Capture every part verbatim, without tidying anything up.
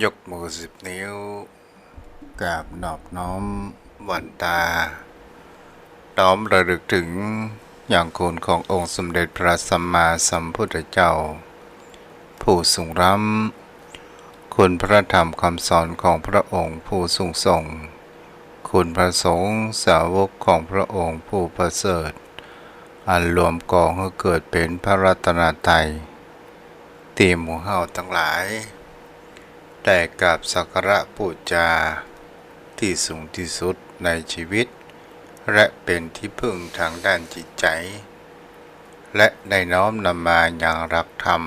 ยกมือสิบนิ้ว กราบนอบน้อมหวั่นตา น้อมระลึกถึงยังคุณขององค์สมเด็จพระสัมมาสัมพุทธเจ้า ผู้สูงล้ำ คุณพระธรรมคำสอนของพระองค์ผู้สูงส่ง คุณพระสงฆ์สาวกของพระองค์ผู้ประเสริฐ อันรวมกองหื้อเกิดเป๋นพระรัตนตรัย ตี้หมู่เฮาตังหลาย ได้กราบสักการะปู๋จา ตี้สูงตี้สุดในจีวิต และเป๋นตี้เปิ้งตางด้านจิตใจ๋ และได้น้อมนำมายังหลักธรรม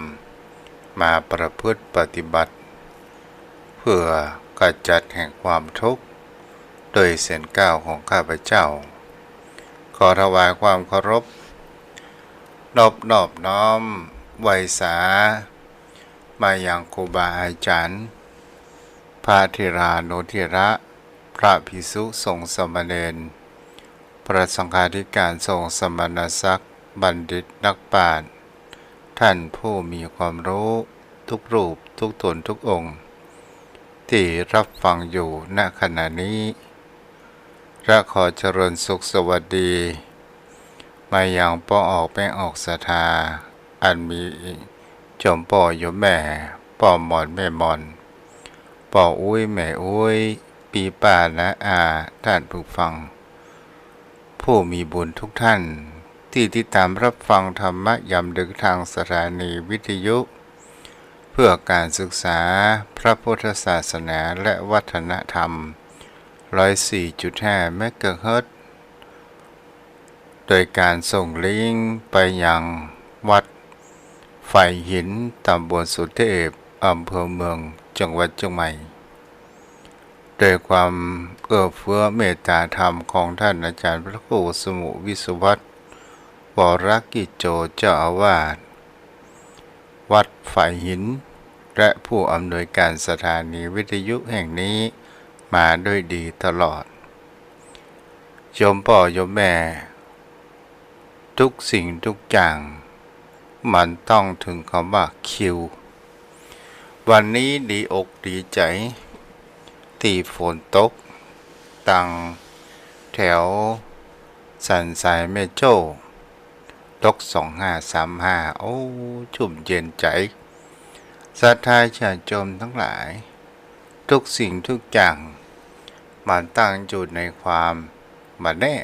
มาประพฤติปฏิบัติ เปื้อขจัดแห่งความทุกข์ โดยเส้นก้าวของข้าพเจ้า ขอถวายความเคารพ นบนอบน้อมไหว้สา มายังครูบาอาจ๋ารย์ พระเถรานุเถระ พระภิกษุสงฆ์สามเณร พระสังฆาธิการทรงสมณศักดิ์ บัณฑิตนักปราชญ์ ท่านผู้มีความรู้ทุกรูปทุกต๋นทุกองค์ ตี้รับฟังอยู่ ณ ขณะนี้ และขอเจริญสุขสวัสดี มายังป้อออกแม่ออกศรัทธา อันมีโยมป้อโยมแม่ ป้อหม่อนแม่หม่อน ป้ออุ๊ยแม่อุ๊ย ปี้ป้าน้าอา ท่านผู้ฟัง ผู้มีบุญทุกท่าน ตี้ติดต๋ามรับฟังธรรมะยามดึกตางสถานีวิทยุ เพื่อการศึกษาพระพุทธศาสนาและวัฒนธรรม ร้อยสี่จุดห้า เมกะเฮิรตซ์ โดยการส่งลิงก์ไปยังวัดฝายหิน ต๋ำบลสุเทพ อำเภอเมือง จังหวัดเจียงใหม่ โดยความเอื้อเฟื้อเมตตาธรรมของท่านอาจ๋ารย์พระครูสมุห์ วิศวัฒน์ วรกิจโจ เจ้าอาวาสวัดฝายหิน และผู้อำนวยการสถานีวิทยุแห่งนี้มาด้วยดีตลอด โยมป้อโยมแม่ ทุกสิ่งทุกอย่าง มันต้องเถิงกำว่าคิว วันนี้ดีอกดีใจ๋ ตี้ฝนตก ตางแถวสันทรายแม่โจ้ ตกสองห้าสามห้า โอ้ ชุ่มเย็นใจ๋ ศรัทธาญาติโยมตังหลาย ทุกสิ่งทุกอย่าง มันตั้งอยู่ในความบ่แน่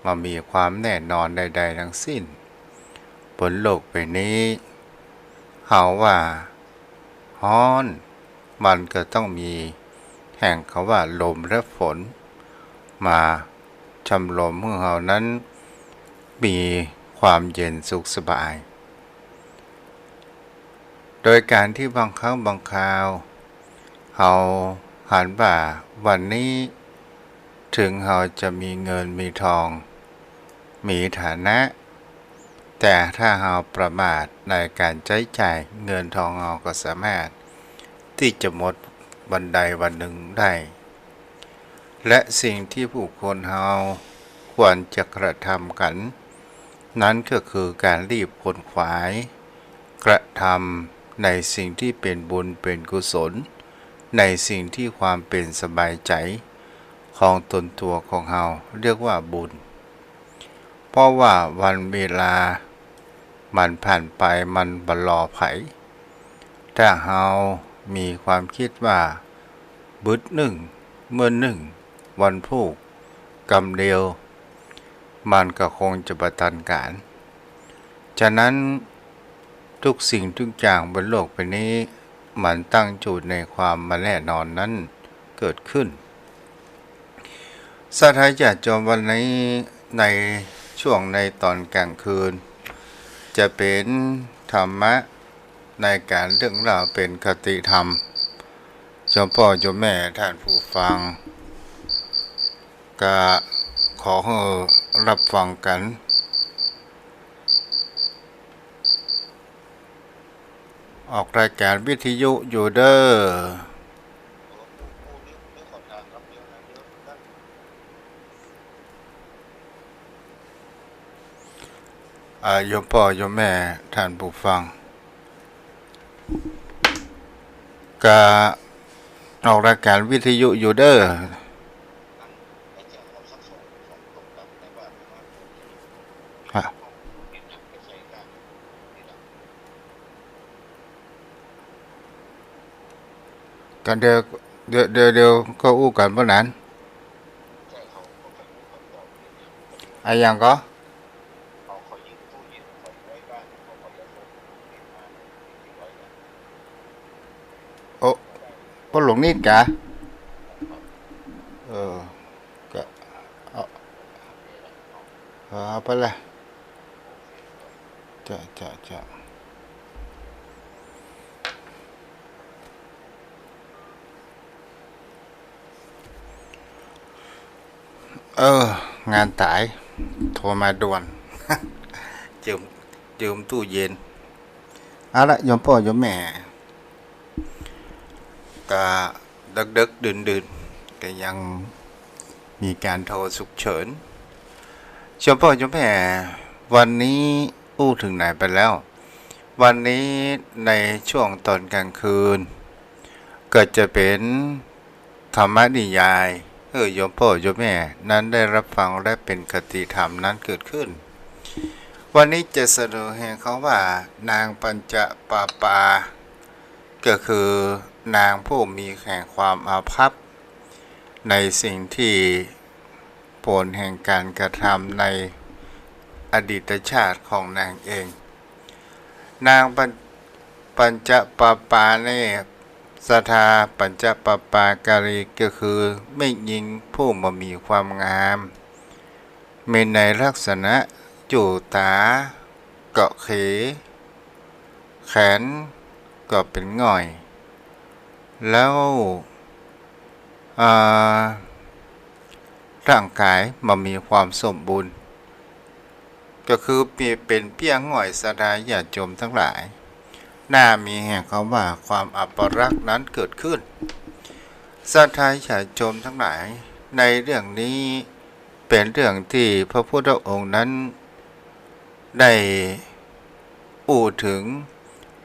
บ่มีความแน่นอนใดๆ ตังสิ้น บนโลกใบนี้ เฮาว่าฮ้อน มันก็ต้องมีแห่งกำว่าลมและฝน มาชำรมหื้อเฮานั้น มีความเย็นสุขสบาย โดยการตี้บางครั้งบางคราว เฮาหันว่าวันนี้ เถิงเฮาจะมีเงินมีทอง มีฐานะ แต่ถ้าเฮาประมาทในการใจ๊จ่าย เงินทองเฮาก็สามารถตี้จะหมดวันใดวันนึ่งได้ และสิ่งตี้ผู้คนเฮาควรจะกระทำกั๋น นั้นก็คือการรีบขวนขวาย กระทำในสิ่งตี้เป๋นบุญเป๋นกุศล ในสิ่งตี้ความเป๋นสบายใจ๋ของตนตั๋วของเฮา เรียกว่าบุญ เพราะว่าวันเวลามันผ่านไป มันบ่รอใผ ถ้าเฮามีความกึ๊ดว่า บึดนึ่ง เมื่อนึ่ง วันพูก กำเดียว มันก็คงจะบ่ตันก๋าน ฉะนั้น ทุกสิ่งทุกอย่างบนโลกใบนี้ มันตั้งอยู่ในความบ่แน่นอนนั้นเกิดขึ้น ศรัทธาญาติโยม วันนี้ในช่วงในต๋อนกลางคืน จะเป๋นธรรมะในก๋านเรื่องเล่าเป๋นคติธรรม โยมป้อโยมแม่ท่านผู้ฟัง ก็ขอหื้อรับฟังกั๋น ออกรายก๋านวิทยุอยู่เด้อ อ่า โยมป้อโยมแม่ท่านผู้ฟัง ก็ออกรายการวิทยุอยู่เด้อ ฮะ ก็เดี๋ยว เดี๋ยว เดี๋ยว เดี๋ยวก็อู้กั๋นบ่านั้น อะหยังก่อ โอ้ ป้อหลวงนิดกา เออ ก็ เอา เออ เอาไปละ จ้ะ จ้ะ จ้ะ เออ งานต๋าย โทรมาด่วน จืม จืมตู้เย็น เอาละ โยมป้อโยมแม่ ก็ดึกๆ ดื่นๆ ก็ยังมีก๋านโทรฉุกเฉิน โยมป้อโยมแม่ วันนี้อู้เถิงไหนไปแล้ว วันนี้ในช่วงตอนกลางคืน ก็จะเป๋นธรรมนิยาย หื้อโยมป้อโยมแม่นั้นได้รับฟังและเป๋นคติธรรมนั้นเกิดขึ้น วันนี้จะเสนอแห่งคำว่า นางปัญจปาปา ก็คือนางผู้มีแห่งความอาภัพในสิ่งที่ ผลแห่งก๋านกระทำในอดีตชาติของนางเอง นางปัญ ปัญจปาปานี่ ศรัทธาปัญจปาปาการี ก็คือแม่ญิงผู้บ่มีความงาม มีในลักษณะอยู่ต๋าก็เข แขนก็เป๋นง่อย แล้ว อ่า ร่างก๋ายบ่มีความสมบูรณ์ ก็คือมีเป๋นเปี้ยง่อย ศรัทธาญาติโยมตังหลาย น่ามีแห่งคำว่าความอัปรักษ์นั้นเกิดขึ้น ศรัทธาญาติโยมตังหลาย ในเรื่องนี้เป๋นเรื่องที่พระพุทธองค์นั้น ได้อู้เถิง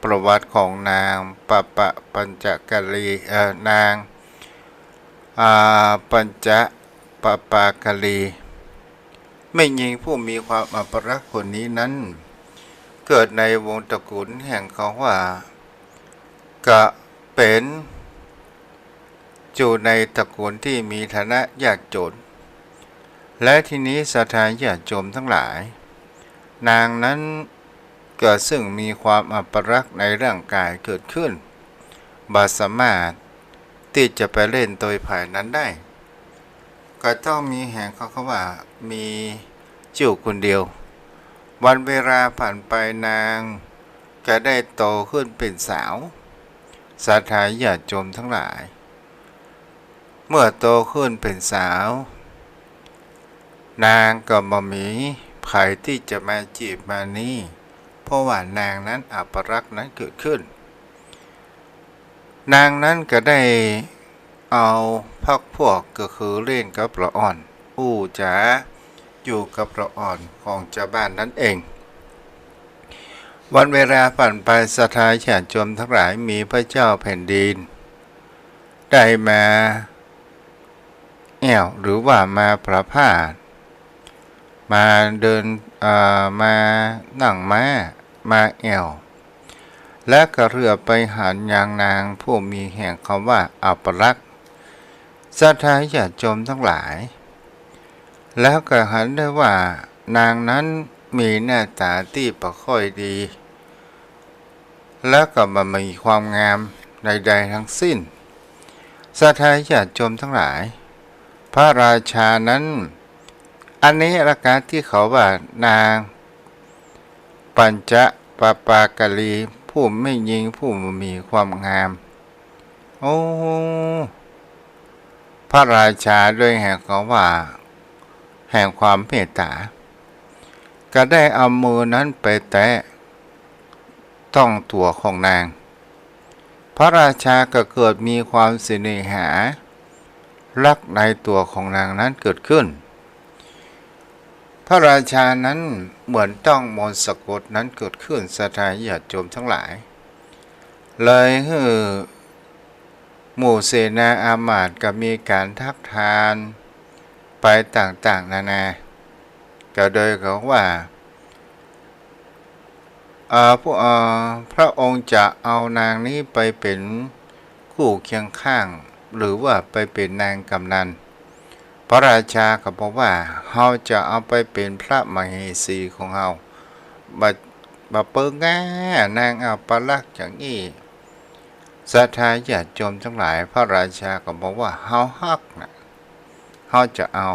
ประวัติของนางปะปะปัญจกาลี เอ่อ นาง อ่า ปัญจปะปาการี แม่ญิงผู้มีความอัปรักษ์คนนี้นั้น เกิดในวงศ์ตระกูลแห่งเขาว่า ก็เป๋น อยู่ในตระกูลที่มีฐานะยากจน และทีนี้ศรัทธาญาติโยมตังหลาย นางนั้นก็ซึ่งมีความอัปรักษ์ในร่างก๋ายเกิดขึ้น บ่สามารถตี้จะไปเล่นโตยใผนั้นได้ ก็ต้องมีแห่งเขา เขาว่ามีอยู่คนเดียว วันเวลาผ่านไปนางก็ได้โตขึ้นเป๋นสาว ศรัทธาญาติโยมตังหลาย เมื่อโตขึ้นเป๋นสาว นางก็บ่มีใผตี้จะมาจีบมานี่ เพราะว่านางนั้นอัปรักษ์นั้นเกิดขึ้น นางนั้นก็ได้เอาพรรคพวกก็คือเล่นกับละอ่อน อู้จ๋าอยู่กับละอ่อนของจาวบ้านนั้นเอง วันเวลาผ่านไป ศรัทธาญาติโยมตังหลาย มีพระเจ้าแผ่นดิน ได้มาแอ่ว หรือว่ามาประพาส มาเดิน เอ่อ มานั่งม้า มาแอ่ว และก็เหลือบไปหันยังนางผู้มีแห่งคำว่าอัปรักษ์ ศรัทธาญาติโยมตังหลาย แล้วก็หันได้ว่านางนั้นมีหน้าต๋าตี้บ่ค่อยดี แล้วก็บ่มีความงามใดๆ ทั้งสิ้น ศรัทธาญาติโยมตังหลาย พระราชานั้น อันนี้ละกาตี้เขาว่านางปัญจปาปาการี ผู้แม่ญิงผู้บ่มีความงาม โอ้ พระราชาด้วยแห่งเขาว่า แห่งความเมตต๋า ก็ได้เอามือนั้นไปแตะต้องตั๋วของนาง พระราชาก็เกิดมีความเสน่หา รักในตั๋วของนางนั้นเกิดขึ้น พระราชานั้นเหมือนต้องมนต์สะกดนั้นเกิดขึ้น ศรัทธาญาติโยมทั้งหลาย เลยหื้อ หมู่เสนาอามาตย์ก็มีก๋านทักทานไปต่างๆ นานา ก็โดยเขาว่า เอ่อ พวก เอ่อ พระองค์จะเอานางนี้ไปเป๋นคู่เคียงข้าง หรือว่าไปเป๋นนางกำนัล พระราชาก็บอกว่า เฮาจะเอาไปเป๋นพระมเหสีของเฮา บ่ บ่เปิงแน่ นางอัปลักษณ์อย่างอี้ ศรัทธาญาติโยมตังหลาย พระราชาก็บอกว่า เฮาฮักนะ เฮาจะเอา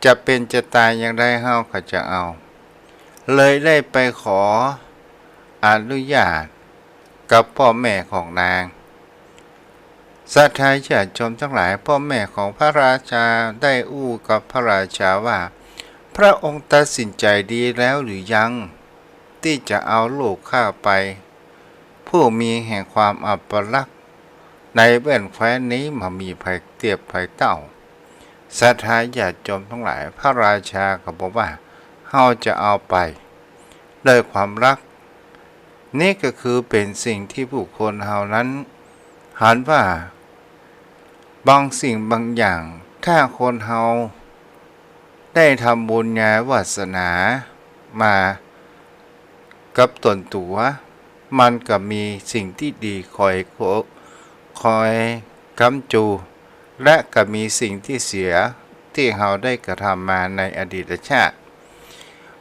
จะเป๋นจะต๋ายอย่างใดเฮาก็จะเอา เลยได้ไปขออนุญาตกับป้อแม่ของนาง ศรัทธาญาติโยมตังหลาย ป้อแม่ของพระราชาได้อู้กับพระราชาว่า พระองค์ตัดสินใจ๋ดีแล้วหรือยัง ตี้จะเอาลูกข้าไป ผู้มีแห่งความอัปลักษณ์ในแว่นแคว้นนี้บ่มีใผเตียบใผเต้า ศรัทธาญาติโยมตังหลาย พระราชาก็บอกว่า เฮาจะเอาไปด้วยความฮัก นี่ก็คือเป๋นสิ่งตี้บุคคลเฮานั้นหันว่า บางสิ่งบางอย่าง ถ้าคนเฮาได้ทำบุญญาวาสนามากับตนตั๋ว มันก็มีสิ่งตี้ดีคอยโค คอยค้ำจู และก็มีสิ่งตี้เสียตี้เฮาได้กระทำมาในอดีตชาติ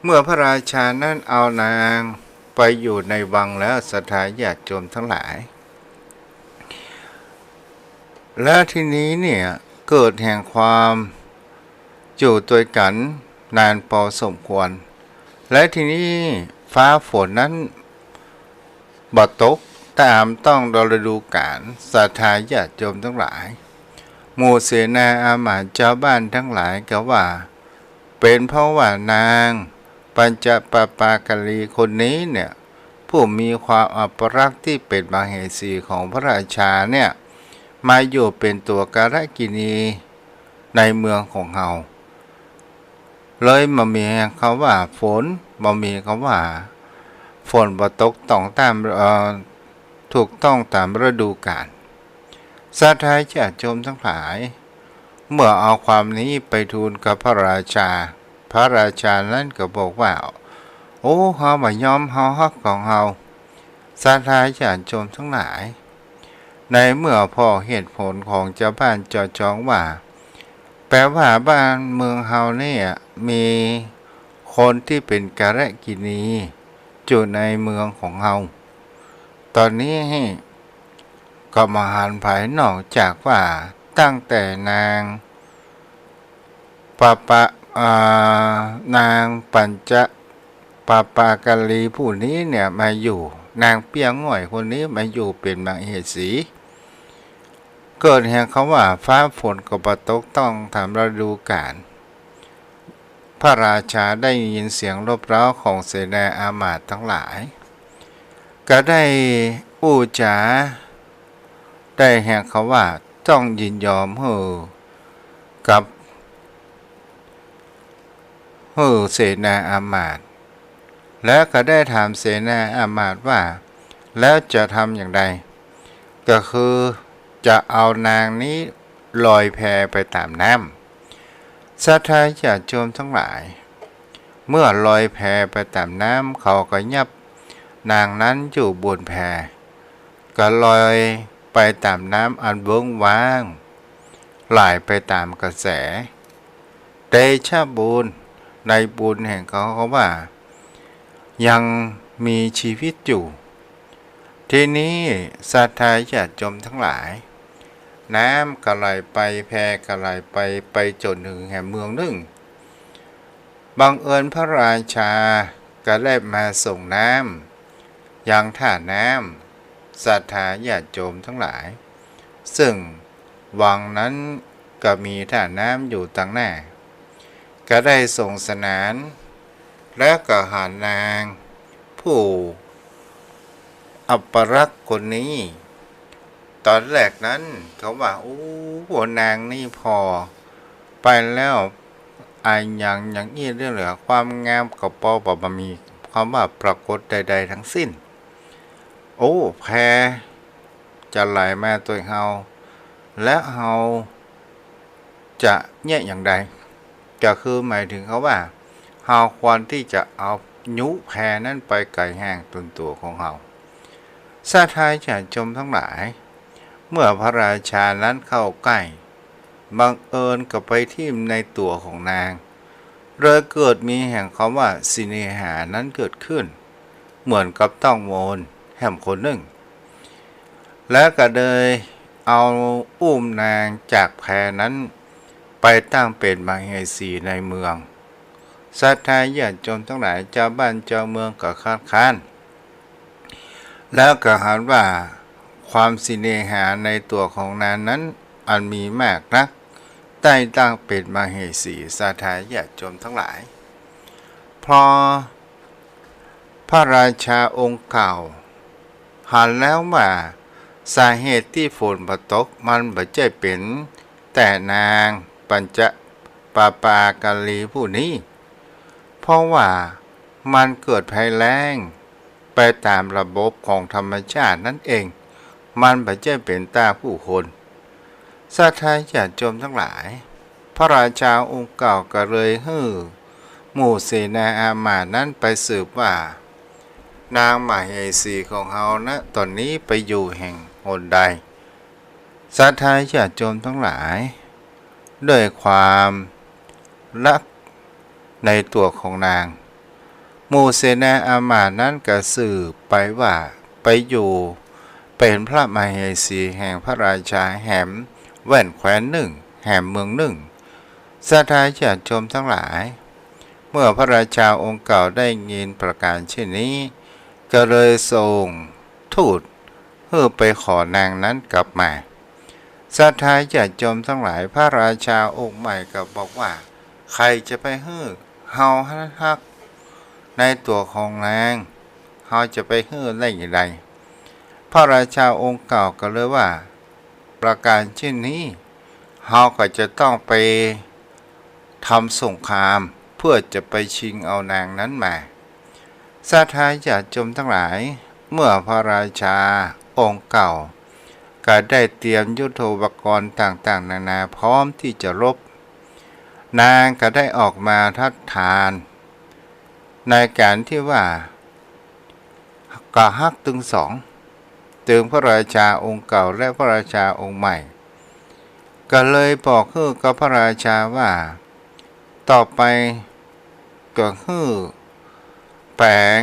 เมื่อพระราชานั้นเอานางไปอยู่ในวังแล้ว ศรัทธาญาติโยมตังหลาย และทีนี้เนี่ยเกิดแห่งความอยู่ตวยกั๋นนานปอสมควร และทีนี้ฟ้าฝนนั้นบ่ตกต๋ามต้องฤดูก๋าล ศรัทธาญาติโยมตังหลาย หมู่เสนาอามาตย์จาวบ้านตังหลายก็ว่า เป๋นเพราะว่านางปัญจปปาการีคนนี้เนี่ย ผู้มีความอัปลักษณ์ตี้เป๋นมเหสีของพระราชาเนี่ย มาอยู่เป๋นตั๋วกาลกิณีในเมืองของเฮา เลยบ่มีกำว่าฝน บ่มีกำว่าฝนบ่ตกต้องต๋าม เอ่อ ถูกต้องต๋ามฤดูก๋าล ศรัทธาญาติโยมตังหลาย เมื่อเอาความนี้ไปทูลกับพระราชา พระราชานั้นก็บอกว่า โอ้ เฮาบ่ยอม เฮาฮักของเฮา ศรัทธาญาติโยมตังหลาย ในเมื่อผ่อเหตุผลของจาวบ้านจาวจองว่า แปลว่าบ้านเมืองเฮาเนี่ยมีคนตี้เป๋นกาลกิณีอยู่ในเมืองของเฮา ต๋อนนี้ก็บ่หันใผนอกจากว่าตั้งแต่นางปะปะ อ่า นางปัญจปปาการีผู้นี้เนี่ยมาอยู่ นางเปี้ยง่อยคนนี้มาอยู่เป๋นมเหสี เกิดแห่งกำว่าฟ้าฝนก็บ่ตกต้องต๋ามฤดูก๋าล พระราชาได้ยินเสียงรบเร้าของเสนาอามาตย์ตังหลาย ก็ได้อู้จ๋า ได้แห่งกำว่าต้องยินยอมหื้อกับ หื้อเสนาอามาตย์ แล้วก็ได้ถามเสนาอามาตย์ว่า แล้วจะทำอย่างใด ก็คือจะเอานางนี้ลอยแพไปต๋ามน้ำ ศรัทธาญาติโยมตังหลาย เมื่อลอยแพไปต๋ามน้ำ เขาก็ยับนางนั้นอยู่บนแพ ก็ลอยไปต๋ามน้ำอันเวิ้งว้าง ไหลไปต๋ามกระแส เตชะบุญ ในบุญแห่งเขา กำว่ายังมีชีวิตอยู่ ทีนี้ศรัทธาญาติโยมตังหลาย น้ำก็ไหลไป แพก็ไหลไป ไปจ๋นเถิงแห่งเมืองนึ่ง บังเอิญพระราชาก็ได้มาส่งน้ำยังท่าน้ำ ศรัทธาญาติโยมตังหลาย ซึ่งวังนั้นก็มีท่าน้ำอยู่ตังหน้า ก็ได้สงสนาน แล้วก็หันนางผู้อัปลักษณ์คนนี้ ต๋อนแรกนั้นเขาว่า โอ้ นางนี้ผ่อไปแล้ว อะหยังอย่างอี้เรื่องเหลือ ความงามก็ปอบ่มีกำว่าปรากฏใดๆ ทั้งสิ้น โอ้ แพ จะไหลมาตวยเฮา และเฮาจะเยียะอย่างใด ก็คือหมายถึงเขาว่า เฮาควรตี้จะเอายุแพนั้นไปไก๋ห่างตนตั๋วของเฮา ศรัทธาญาติโยมทั้งหลาย เมื่อพระราชานั้นเข้าใก้ บังเอิญก็ไปทิ่มในตั๋วของนาง เลยเกิดมีแห่งคำว่าเสน่หานั้นเกิดขึ้น เหมือนกับต้องมนแหมคนนึ่ง และก็เลยเอาอุ้มนางจากแพนั้นไปตั้งเป๋นมเหสีในเมือง ศรัทธาญาติโยมทั้งหลาย จาวบ้านจาวเมืองก็คัดค้าน แล้วก็หันว่าความเสน่หาในตั๋วของนางนั้นอันมีมากนัก ได้ตั้งเป๋นมเหสี ศรัทธาญาติโยมทั้งหลาย พอพระราชาองค์เก่าหันแล้วว่าสาเหตุตี้ฝนบ่ตกมันบ่ใจ้เป๋นแต่นางปัญจปาปาการีผู้นี้ เพราะว่ามันเกิดภัยแล้งไปต๋ามระบบของธรรมชาตินั้นเอง มันบ่ใจ้เป๋นต้าผู้คน ศรัทธาญาติโยมทั้งหลาย พระราชาองค์เก่าก็เลยหื้อหมู่เสนาอามาตย์นั้นไปสืบว่า นางมเหสีของเฮานะต๋อนนี้ไปอยู่แห่งหนใด ศรัทธาญาติโยมทั้งหลาย ด้วยความฮักในตั๋วของนาง หมู่เสนาอามาตย์นั้นก็สืบไปว่าไปอยู่เป๋นพระมเหสีแห่งพระราชาแหมแว่นแคว้นนึ่ง แหมเมืองนึ่ง ศรัทธาญาติโยมทั้งหลาย เมื่อพระราชาองค์เก่าได้ยินประการเช่นนี้ ก็เลยส่งทูตหื้อไปขอนางนั้นกลับมา ศรัทธาญาติโยมทั้งหลาย พระราชาองค์ใหม่ก็บอกว่า ใผจะไปหื้อ เฮาฮักในตั๋วของนาง เฮาจะไปหื้อได้อย่างใด พระราชาองค์เก่าก็เลยว่า ประการเช่นนี้ เฮาก็จะต้องไปทำสงครามเพื่อจะไปชิงเอานางนั้นมา ศรัทธาญาติโยมทั้งหลาย เมื่อพระราชาองค์เก่าก็ได้เตรียมยุทโธปกรณ์ต่างๆ นานาพร้อมที่จะรบ นางก็ได้ออกมาทัดทาน ในการตี้ว่า ก็ฮักตึงสอง ตึงพระราชาองค์เก่าและพระราชาองค์ใหม่ ก็เลยบอกหื้อกับพระราชาว่า ต่อไปก็หื้อแป๋ง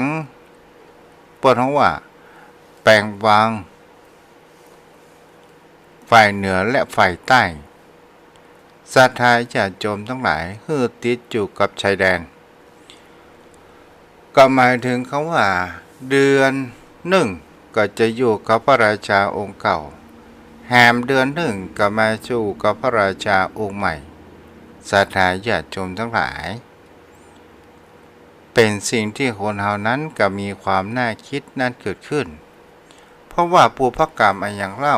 เปิ้นฮ้องว่าแป๋งวัง ฝ่ายเหนือและฝ่ายใต้ ศรัทธาญาติโยมทั้งหลาย หื้อติดอยู่กับชายแดน ก็หมายถึงคำว่า เดือนนึ่งก็จะอยู่กับพระราชาองค์เก่า แหมเดือนนึ่งก็มาอยู่กับพระราชาองค์ใหม่ ศรัทธาญาติโยมทั้งหลาย เป๋นสิ่งที่คนเฮานั้นก็มีความน่าคิดนั้นเกิดขึ้น เพราะว่าปุพพกรรมอะหยังเล่า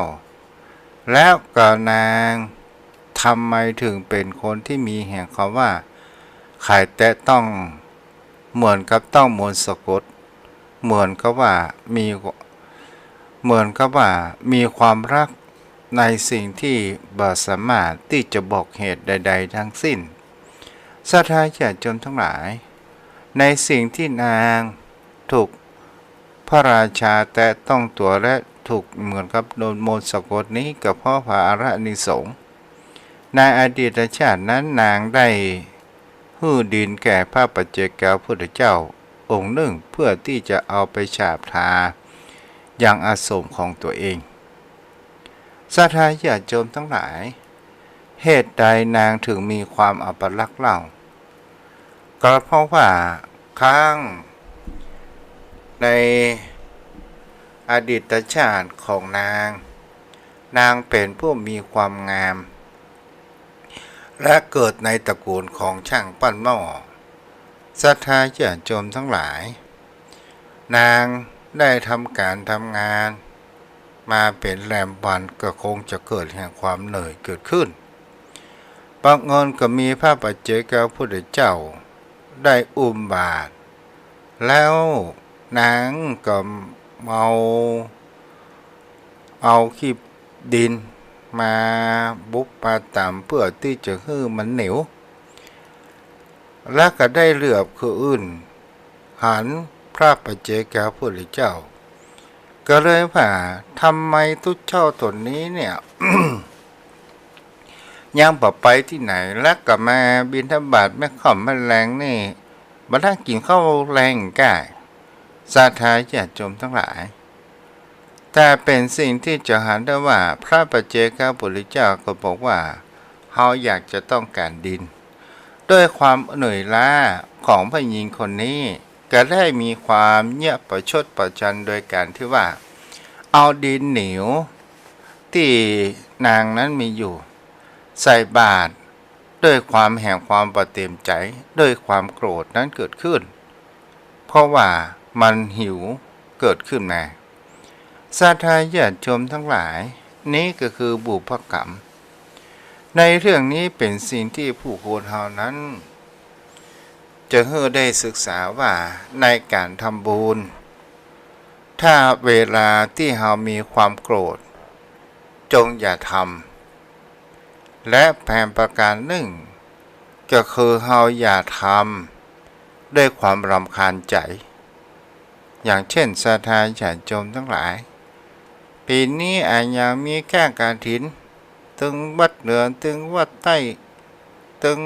แล้วก็นางทำไมถึงเป๋นคนที่มีแห่งคำว่า ใผแตะต้องเหมือนกับต้องมนต์สะกด เหมือนกับว่ามี เหมือนกับว่ามีความฮักในสิ่งที่บ่สามารถตี้จะบอกเหตุใดๆ ทั้งสิ้น ศรัทธาญาติโยมทั้งหลาย ในสิ่งที่นางถูกพระราชาแตะต้องตั๋วและถูกเหมือนกับโดนมนต์สะกดนี้ ก็เพราะผลอานิสงส์ ในอดีตชาตินั้นนางได้หื้อดินแก่พระปัจเจกพุทธเจ้าองค์นึ่ง เพื่อตี้จะเอาไปฉาบทายังอาสมของตั๋วเอง ศรัทธาญาติโยมทั้งหลาย เหตุใดนางถึงมีความอัปลักษณ์เล่า ก็เพราะว่าครั้งในอดีตชาติของนาง นางเป๋นผู้มีความงาม และเกิดในตระกูลของช่างปั้นหม้อ ศรัทธาญาติโยมทั้งหลาย นางได้ทำก๋านทำงานมาเป๋นแรมวัน ก็คงจะเกิดแห่งความเหนื่อยเกิดขึ้น บังเอิญก็มีพระปัจเจกพุทธเจ้าได้อุ้มบาตร แล้วนางก็เอา เอาขี้ดินมาบุบมาตำเปื้อตี้จะหื้อมันเหนียว แล้วก็ได้เหลือบคืนหันพระปัจเจกพุทธเจ้า ก็เลยว่า ทำไมตุ๊เจ้าต๋นนี้เนี่ย ยังบ่ไปตี้ไหน แล้วก็มาบิณฑบาตแม่ค่ำแม่แลงนี่ บ่ได้กิ๋นข้าวแลงก้า ศรัทธาญาติโยมตังหลาย แต่เป๋นสิ่งตี้จะหันได้ว่า พระปัจเจกพุทธเจ้าก็บอกว่า เฮาอยากจะต้องก๋านดิน ด้วยความเหนื่อยล้าของผู้หญิงคนนี้ ก็ได้มีความเยียะประชดประชันโดยก๋านตี้ว่า เอาดินเหนียวตี้นางนั้นมีอยู่ ใส่บาตรด้วยความแห่งความบ่เตรียมใจ๋ ด้วยความโกรธนั้นเกิดขึ้น เพราะว่ามันหิวเกิดขึ้นมา ศรัทธาญาติโยมตังหลาย นี้ก็คือบุพกรรม ในเรื่องนี้เป๋นสิ่งตี้ผู้คนเฮานั้น จะหื้อได้ศึกษาว่าในก๋านทำบุญ ถ้าเวลาตี้เฮามีความโกรธ จงอย่าทำ และแผนประการนึ่ง ก็คือเฮาอย่าทำด้วยความรำคาญใจ๋ อย่างเช่น ศรัทธาญาติโยมตังหลาย ปี๋นี้อะหยังมีแก้งกฐิน ตึงวัดเหนือ ตึงวัดใต้ ตึง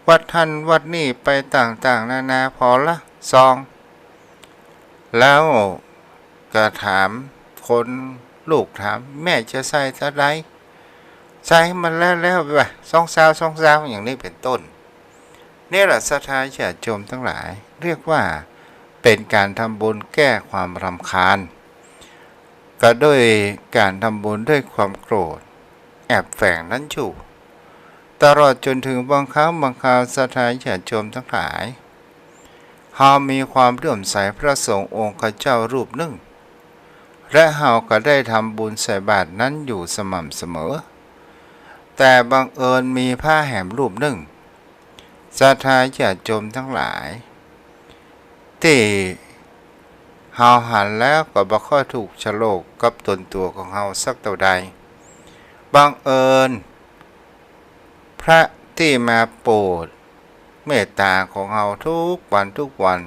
วัดหั้นวัดนี้ไปต่างๆ นานา ผ่อละซอง แล้วก็ถามคน ลูกถาม แม่จะใส่เต้าใด ใส่ให้มันแล้วๆ ไปว่ะ สองซาว สองซาว อย่างนี้เป๋นต้น นี่แหละศรัทธาญาติโยมตังหลาย เรียกว่าเป๋นก๋านทำบุญแก้ความรำคาญ ก็ด้วยก๋านทำบุญด้วยความโกรธแอบแฝงนั้นอยู่ ตลอดจ๋นถึงบางครั้งบางคราว ศรัทธาญาติโยมตังหลาย เฮามีความเลื่อมใสพระสงฆ์องค์เจ้ารูปนึ่ง และเฮาก็ได้ทำบุญใส่บาตรนั้นอยู่สม่ำเสมอ แต่บังเอิญมีพระแหมรูปนึ่ง ศรัทธาญาติโยมตังหลาย ตี้เฮาหันแล้วก็บ่ค่อยถูกโฉลกกับต๋นตั๋วของเฮาสักเต้าใด บังเอิญพระตี้มาโปรดเมตต๋าของเฮาทุกวันทุกวัน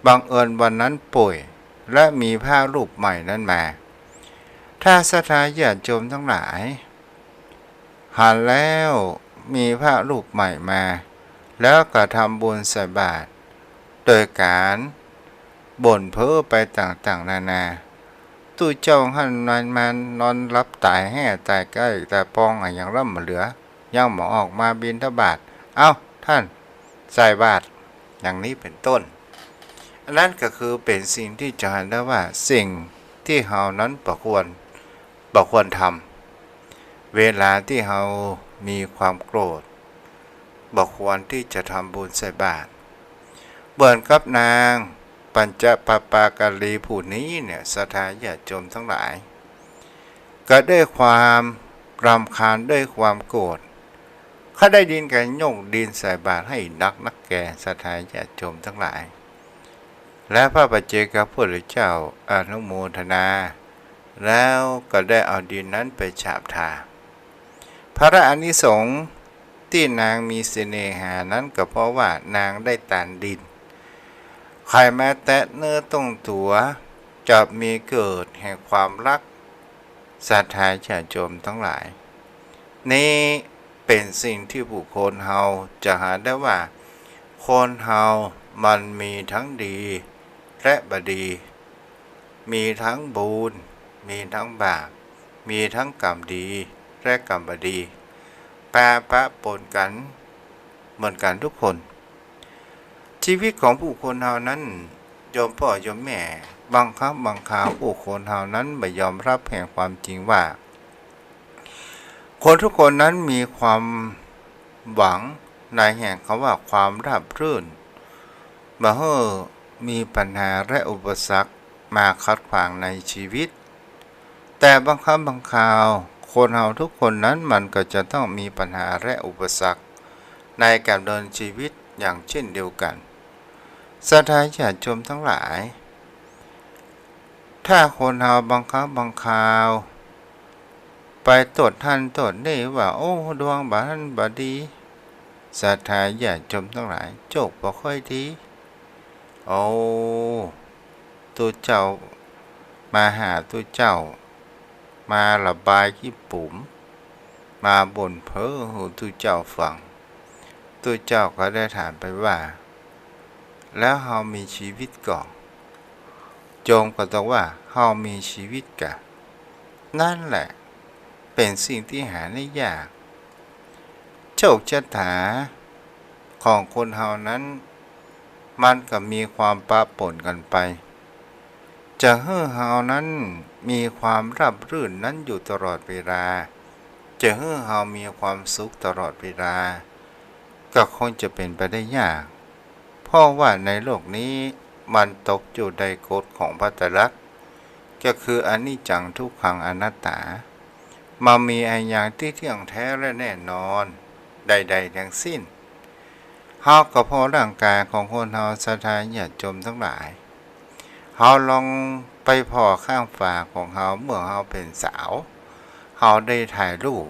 บังเอิญวันนั้นป่วย และมีพระรูปใหม่นั้นมา ถ้าศรัทธาญาติโยมตังหลาย หันแล้วมีพระรูปใหม่มา แล้วก็ทำบุญใส่บาตร โดยก๋านบ่นเพ้อไปต่างๆ นานา ตุ๊เจ้าหั้นนอนมานอนหลับต๋ายแห้ต๋ายใก้ต๋ายปองอะ ยังลำบ่เหลือ ยังบ่ออกมาบิณฑบาต เอ้า ท่านใส่บาตร อย่างนี้เป๋นต้น อันนั้นก็คือเป๋นสิ่งตี้จะหันได้ว่าสิ่งตี้เฮานั้นบ่ควร บ่ควรทำ เวลาตี้เฮามีความโกรธ บ่ควรตี้จะทำบุญใส่บาตร เหมือนกับนางปัญจปปาการีผู้นี้เนี่ย ศรัทธาญาติโยมตังหลาย ก็ด้วยความรำคาญ ด้วยความโกรธ ข้าได้ยินก๋านยกดินใส่บาตรหื้อนักนักแก่ ศรัทธาญาติโยมตังหลาย และพระปัจเจกพุทธเจ้าอนุโมทนา แล้วก็ได้เอาดินนั้นไปฉาบทา พระอานิสงส์ตี้นางมีเสน่หานั้นก็เพราะว่านางได้ตานดิน ใผมาแตะเนื้อต้องตั๋ว จะมีเกิดแห่งความรัก ศรัทธาญาติโยมตังหลาย นี้เป๋นสิ่งตี้บุคคลเฮาจะหาได้ว่า คนเฮามันมีทั้งดีและบ่ดี มีทั้งบุญ มีทั้งบาป มีทั้งกรรมดีและกรรมบ่ดี ปะปะปนกั๋นเหมือนกั๋นทุกคน ชีวิตของผู้คนเฮานั้น โยมป้อโยมแม่ บางครั้งบางคราวผู้คนเฮานั้นบ่ยอมฮับแห่งความจริงว่า คนทุกคนนั้นมีความหวังในแห่งคำว่าความราบรื่น บ่หื้อมีปัญหาและอุปสรรคมาขัดขวางในชีวิต แต่บางครั้งบางคราว คนเฮาทุกคนนั้นมันก็จะต้องมีปัญหาและอุปสรรคในการดำเนินชีวิตอย่างเช่นเดียวกั๋น ศรัทธาญาติโยมตังหลาย ถ้าคนเฮาบางครั้งบางคราว ไปตรวจหั้นตรวจนี่ว่า โอ้ ดวงบ่หั้นบ่ดี ศรัทธาญาติโยมตังหลาย โจคบ่ค่อยดี โอ้ ตุ๊เจ้ามาหาตุ๊เจ้า มาระบายขี้ปุ๋ม มาบ่นเพ้อหื้อตุ๊เจ้าฟัง ตุ๊เจ้าก็ได้ถามไปว่า แล้วเฮามีชีวิตก่อ โยมก็ตอบว่า เฮามีชีวิตก่ะ นั่นแหละเป๋นสิ่งตี้หาได้ยาก โชคชะตาของคนเฮานั้น มันก็มีความปะปนกั๋นไป จะหื้อเฮานั้นมีความราบรื่นนั้นอยู่ตลอดเวลา จะหื้อเฮามีความสุขตลอดเวลา ก็คงจะเป๋นไปได้ยาก เพราะว่าในโลกนี้มันตกอยู่ในกฎของพระไตรลักษณ์ ก็คืออนิจจัง ทุกขัง อนัตตา บ่มีอะหยังตี้เที่ยงแท้และแน่นอนใดๆ ทั้งสิ้น เฮาก็ผ่อร่างก๋ายของคนเฮา ศรัทธาญาติโยมตังหลาย เฮาลองไปผ่อข้างฝาของเฮา เมื่อเฮาเป๋นสาว เฮาได้ถ่ายรูป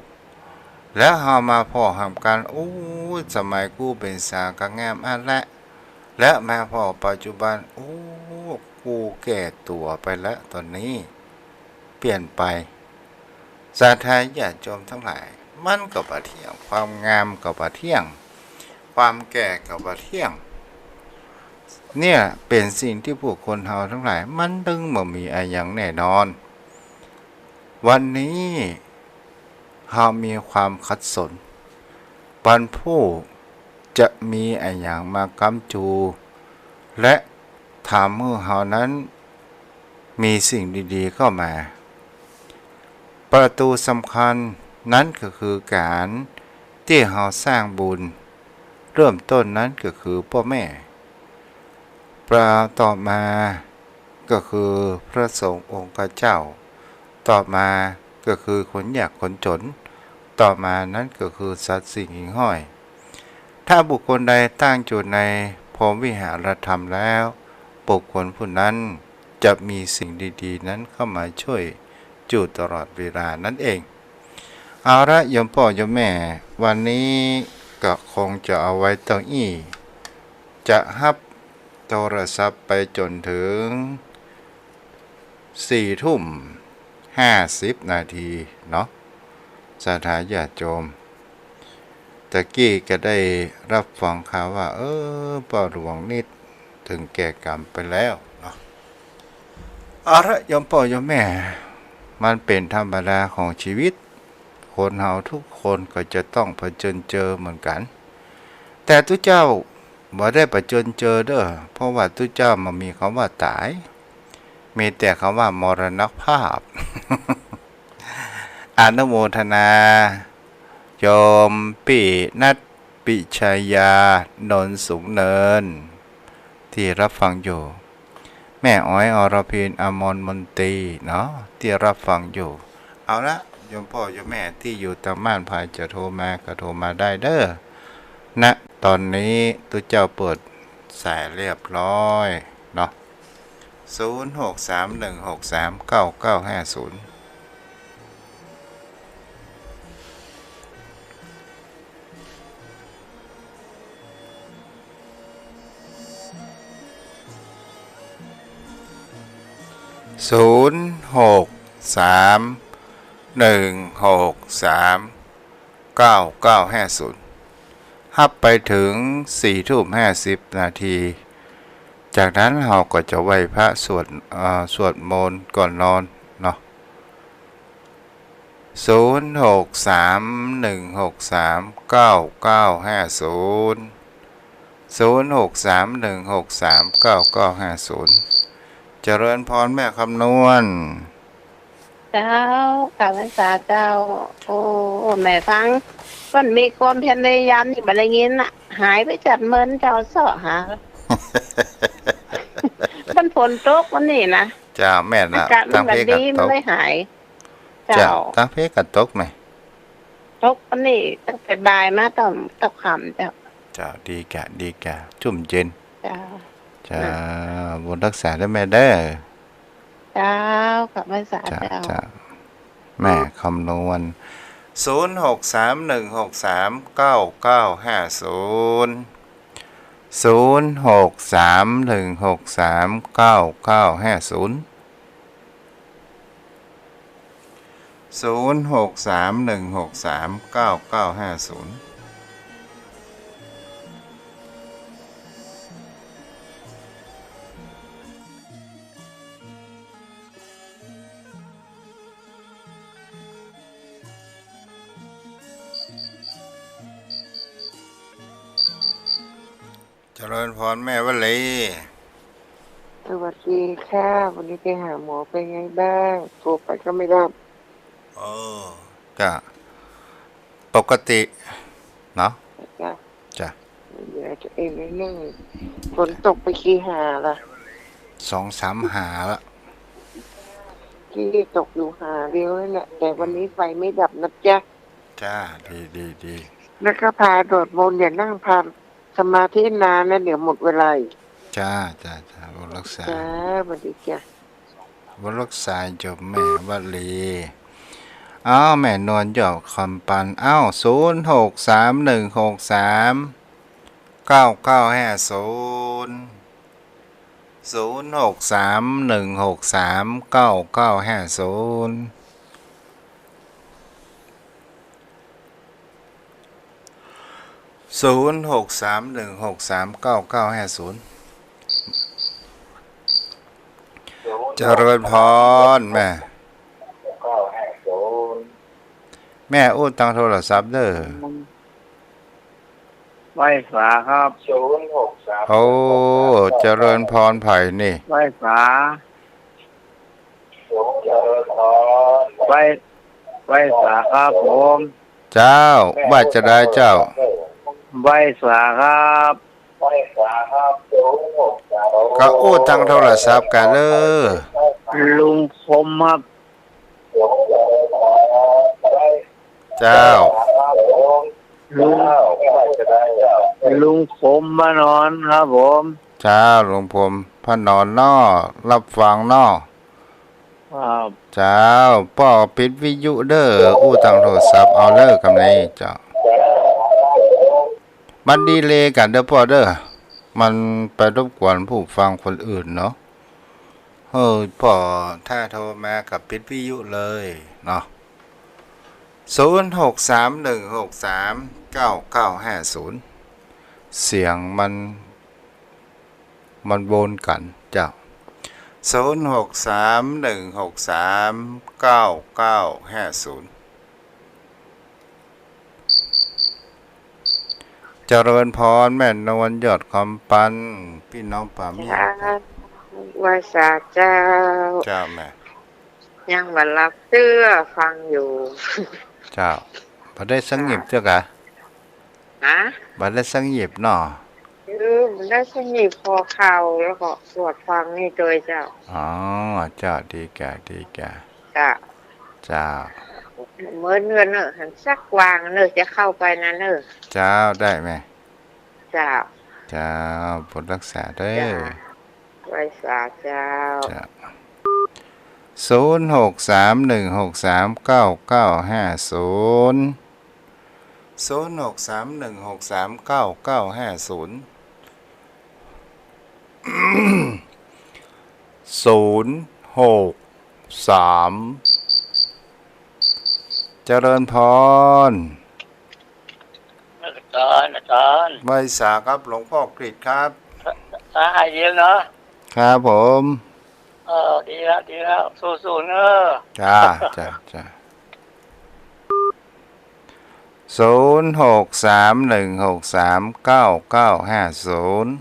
แล้วเฮามาผ่อหำกั๋น โอ้ สมัยกูเป๋นสาวก็งามอั้นแหละ แล้วมาผ่อปัจจุบัน โอ้ กูแก่ตั๋วไปแล้ว ต๋อนนี้เปลี่ยนไป ศรัทธาญาติโยมตังหลาย มันก็บ่เที่ยง ความงามก็บ่เที่ยง ความแก่ก็บ่เที่ยง เนี่ยเป๋นสิ่งตี้ผู้คนเฮาตังหลาย มันตึงบ่มีอะหยังแน่นอน วันนี้เฮามีความขัดสน วันพูกจะมีอะหยังมาก๊ำจู และทำหื้อเฮานั้นมีสิ่งดีๆ เข้ามา ประตู๋สำคัญนั้นก็คือก๋านตี้เฮาสร้างบุญ เริ่มต้นนั้นก็คือป้อแม่ ประ ต่อมาก็คือพระสงฆ์องค์ข้าเจ้า ต่อมาก็คือคนยากคนจ๋น ต่อมานั้นก็คือสัตว์สิ่งหิ่งห้อย ถ้าบุคคลใดตั้งอยู่ในพรหมวิหารธรรมแล้ว บุคคลผู้นั้นจะมีสิ่งดีๆ นั้นเข้ามาช่วยอยู่ตลอดเวลานั่นเอง เอาละโยมป้อโยมแม่ วันนี้ก็คงจะเอาไว้เต้าอี้ จะฮับโทรศัพท์ไปจ๋นเถิงสี่ทุ่มห้าสิบนาทีเนาะ ศรัทธาญาติโยม ตะกี้ก็ได้ฮับฟังข่าวว่า เออ ป้อหลวงนี่เถิงแก่กรรมไปแล้วเนาะ เอาละโยมป้อโยมแม่ มันเป๋นธรรมดาของชีวิต คนเฮาทุกคนก็จะต้องผจญเจอเหมือนกั๋น แต่ตุ๊เจ้าบ่ได้ผจญเจอเด้อ เพราะว่าตุ๊เจ้าบ่มีกำว่าต๋าย มีแต่กำว่ามรณภาพ อนุโมทนา โยมปี้นัท ปิชยา นนท์สูงเนิน ตี้ฮับฟังอยู่ แม่อ๋อย อรพิน อมรมนตรีเนาะ ตี้ฮับฟังอยู่ เอาละโยมป้อโยมแม่ตี้อยู่ตางบ้าน ใผจะโทรมาก็โทรมาได้เด้อ ณ ต๋อนนี้ตุ๊เจ้าเปิดสายเรียบร้อยเนาะ ศูนย์หกสามหนึ่งหกสามเก้าเก้าห้าศูนย์ ศูนย์หกสามหนึ่งหกสามเก้าเก้าห้าศูนย์ ฮับไปเถิงสี่ทุ่มห้าสิบนาที จากนั้นเฮาก็จะไหว้พระสวด เอ่อ สวดมนต์ก่อนนอนเนาะ ศูนย์หกสามหนึ่งหกสามเก้าเก้าห้าศูนย์ ศูนย์หกสามหนึ่งหกสามเก้าเก้าห้าศูนย์ เจริญพรแม่คำนวณ เจ้า กราบนมัสก๋านเจ้า โอ้ แม่ฟัง มันมีความพยายามนี่บ่ได้ยินน่ะ หายไปจัดเมินเจ้า เซาะหา มันฝนตกวันนี้นะ เจ้า แม่นน่ะ อากาศมัน ตางเพก็ บ่ดี ตก มันเลยหาย เจ้า เจ้า ตางเพก็ตกไหม ตกวันนี้ตั้งแต่บ่ายมาตอนตกค่ำเจ้า เจ้า ดีกะ ดีกะ ชุ่มเย็น เจ้า เจ้า นะ บุญฮักษาเด้อแม่เด้อ เ เจ้า กราบไหว้สา เจ้า เจ้า เจ้า แม่คำนวณ ศูนย์หกสามหนึ่งหกสามเก้าเก้าห้าศูนย์ ศูนย์หกสามหนึ่งหกสามเก้าเก้าห้าศูนย์ ศูนย์หกสามหนึ่งหกสามเก้าเก้าห้าศูนย์ เจริญพรแม่วลี สวัสดีค่ะ วันนี้ไปหาหมอเป็นไงบ้าง โทรไปก็ไม่รับ เออ ก็ปกติเนาะ จ้ะ จ้ะ เดี๋ยวจะเอ็นนิดนึง ฝนตกไปกี่หาล่ะ สองสามหาละ ที่ตกอยู่หาเดียวนั่นแหละ แต่วันนี้ไฟไม่ดับนะจ๊ะ จ้า ดี ดี ดี แล้วก็พาสวดมนต์ อย่านั่งพาสมาธินานนะ เดี๋ยวหมดเวลาอีก จ้า จ้า จ้า บุญรักษา จ้า สวัสดีจ้ะ บุญรักษาจบแม่วลี อ้าว แม่นวลยอดคำปัน อ้าว ศูนย์หกสามหนึ่งหกสามเก้าเก้าห้าศูนย์ ศูนย์หกสามหนึ่งหกสามเก้าเก้าห้าศูนย์ ศูนย์หกสามหนึ่งหกสามเก้าเก้าห้าศูนย์ เจริญพรแม่ แม่อู้ตังโทรศัพท์เด้อ ไหว้สาครับ ศูนย์หกสาม โอ้ เจริญพรไผนี่ ไหว้สา เจริญพร ไหว้ ไหว้สาครับผม เจ้า ไหว้จะได้เจ้า ไหว้สาครับ ไหว้สาครับ ศูนย์หกสาม ก็อู้ตังโทรศัพท์กั๋นเด้อ ลุงคมครับ เจ้า ลุง ลุงผมพระนอนครับผม เจ้า ลุงผมพระนอนเนาะ รับฟังเนาะ ครับ เจ้า ป้อปิดวิทยุเด้อ อู้ตังโทรศัพท์เอาเด้อ กำนี้เจ้า มันดีเลย์กั๋นเด้อป้อเด้อ มันไปรบกวนผู้ฟังคนอื่นเนาะ เออ ป้อถ้าโทรมาก็ปิดวิทยุเลยเนาะ ศูนย์หกสามหนึ่งหกสามเก้าเก้าห้าศูนย์ เสียงมัน มันวนกั๋นเจ้า ศูนย์หกสามหนึ่งหกสามเก้าเก้าห้าศูนย์ เจริญพรแม่นวลยอดคำปัน ปี้น้องป๋าเมีย เจ้า ไหว้สาเจ้า เจ้าแม่ ยังบ่หลับเตื้อฟังอยู่ เจ้า บ่ได้สงบเตื้อกะ ฮะ บ่ได้สงบเนาะ เออ บ่ได้สงบ พอเข้าแล้วก็สวดฟังนี่โตยเจ้า อ๋อ เจ้า ดีกะ ดีกะ เจ้า เจ้า เมินเงินเนอะ หันสักวางเนอะ จะเข้าไปนะเนอะ เจ้า ได้แม่ เจ้า เจ้า บุญรักษาเด้อ เจ้า ไหว้สาเจ้า เจ้า ศูนย์หกสามหนึ่งหกสามเก้าเก้าห้าศูนย์ ศูนย์หกสามหนึ่งหกสามเก้าเก้าห้าศูนย์ ศูนย์หกสาม เจริญพร อาจารย์ อาจารย์ ไหว้สาครับ หลวงพ่อกฤษครับ สาหายเดียวเนาะ ครับผม เออ ดีแล้ว ดีแล้ว สู้ๆ เนอะ จ้า จ้า จ้า ศูนย์หกสามหนึ่งหกสามเก้าเก้าห้าศูนย์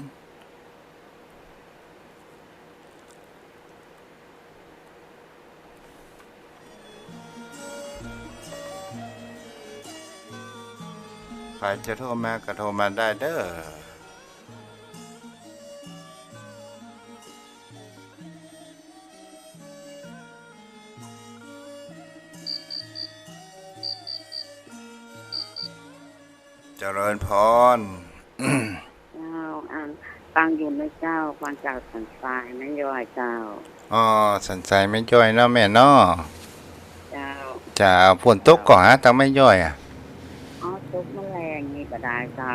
ใผจะโทรมาก็โทรมาได้เด้อ เจริญพร เจ้า อัน ฟังอยู่นะเจ้า ฟังจากสันทรายแม่ย้อยเจ้า อ๋อ สันทรายแม่ย้อยเนาะแม่เนาะ เจ้า เจ้า ฝนตกก่อฮะ ตางแม่ย้อยอะ อ๋อ ตกเมื่อแลงนี่บ่ดายเจ้า